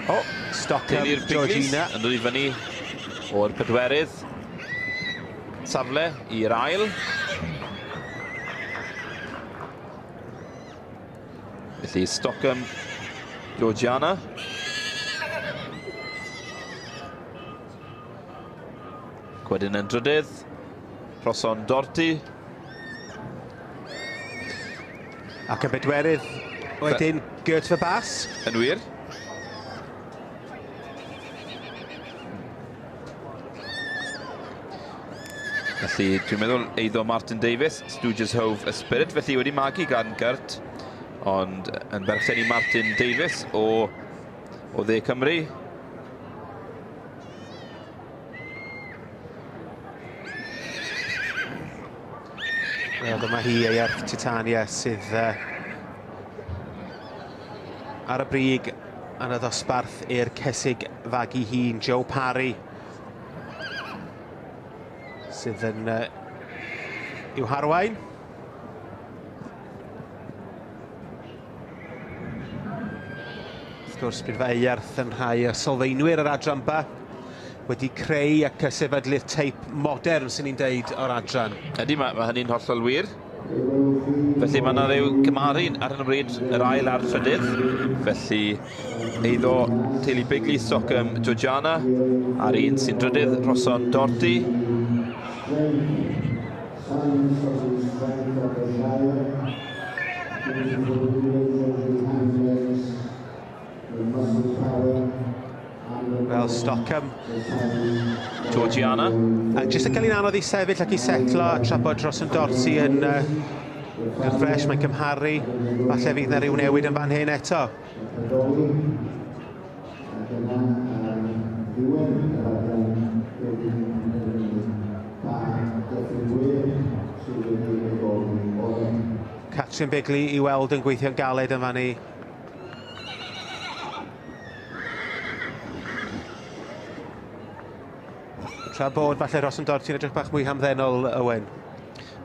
O, Stockham Georgina yn dod i fyny o'r pedwerydd safle i'r ail. Felly Stockham Georgiana. Wedyn yn drydydd, Rhosson Dorty. Ac yn bedwerydd, wedyn Gert Verbas. Yn wir. Felly, dwi'n meddwl eiddo Martin Davies, Stooges Hove y Spirit, felly wedi magu gan Gert, ond yn berchen i Martin Davies o Dde Cymru. Wel, dyma hi, Eirth Titania, sydd ar y brig yn y ddosbarth i'r cesig fagu hun, Joe Parry, sydd yn i'w harwain. Wrth gwrs, bydd fe Eirth yn rhai o sylfaenwyr yr adran ba, wedi creu ac sefydlu'r teip modern, sy'n ni'n deud, o'r adran. Ydy, mae hynny'n hollol wir. Felly mae yna ryw gymharu ar hyn o bryd yr ail a'r trydydd. Felly eiddo teulu Bigley, Stockham Georgiana, a'r un sy'n drydydd, Rhosson Dorty. Wel, Stockham Georgiana. A jyst yn cael ein anodd i sefyll ac i setlo tra bod Rhosson Dorty yn ffres, mae'n cymharu. Falle fydd yna ryw newid yn fan hyn eto. Catrin Bigley i weld yn gweithio'n galed yn fan i. Tra bod falle Rhosson Dorty'n edrych bach mwy hamddenol, Owen.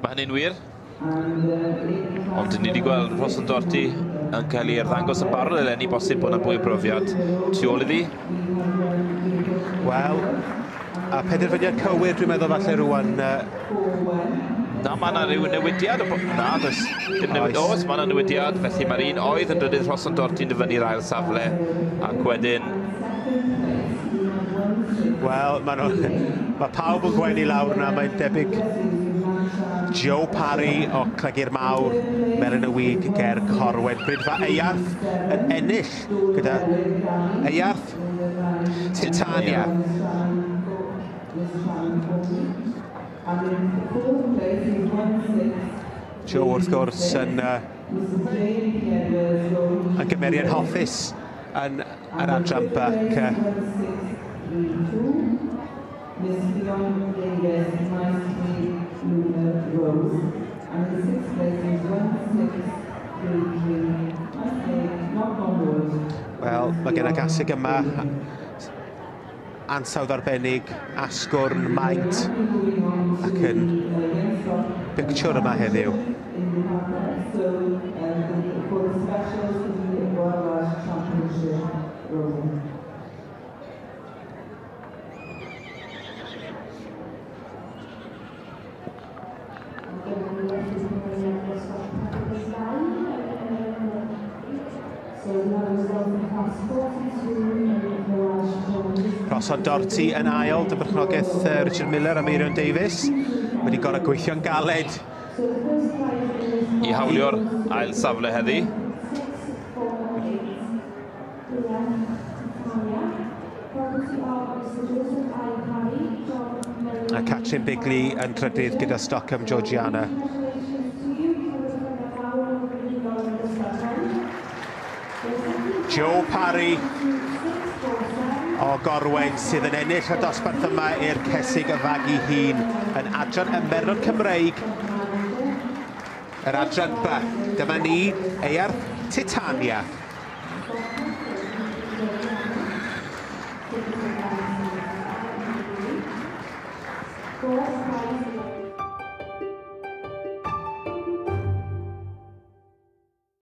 Mae hynny'n wir. Ond ni wedi gweld Rhosson Dorty yn cael ei arddangos yn barod eleni, bosib bod yna fwy o brofiad tu ôl iddi. Wel, a penderfyniad cywir dwi'n meddwl falle rwan. Na, mae yna rhyw newidiad. Na, does dim newid. Oes, mae yna newidiad. Felly mae'r un oedd yn drydydd, Rhosson Dorty'n dyfynnu'r ail safle. Ac wedyn... Wel, mae pawb yn gwenu lawr yna, mae'n debyg Joe Parry o Clegyr Mawr, Melin y Wig ger Corwen. Brydfa Eirth yn ennill gyda Eirth Titania. Joe, wrth gwrs, yn gymeriad hoffus yn yr adran bac. Wel, mae gen y gaseg yma ansawdd arbennig, asgwrn, maint, ac yn bictiwr yma heddiw. Rhosson Dorty yn ail, dy berchnogaeth Richard Miller a Meirion Davies, wedi gorfod gweithio'n galed i hawlio'r ail safle heddi. A Catrin Bigley yn trydydd gyda Stockham Georgiana. Joe Parry o Gorwen sydd yn ennill y dosbarth yma i'r cesig y fagu hun yn adran y Merlod Cymreig, yr adran B. Dyma ni, Eirth Titania.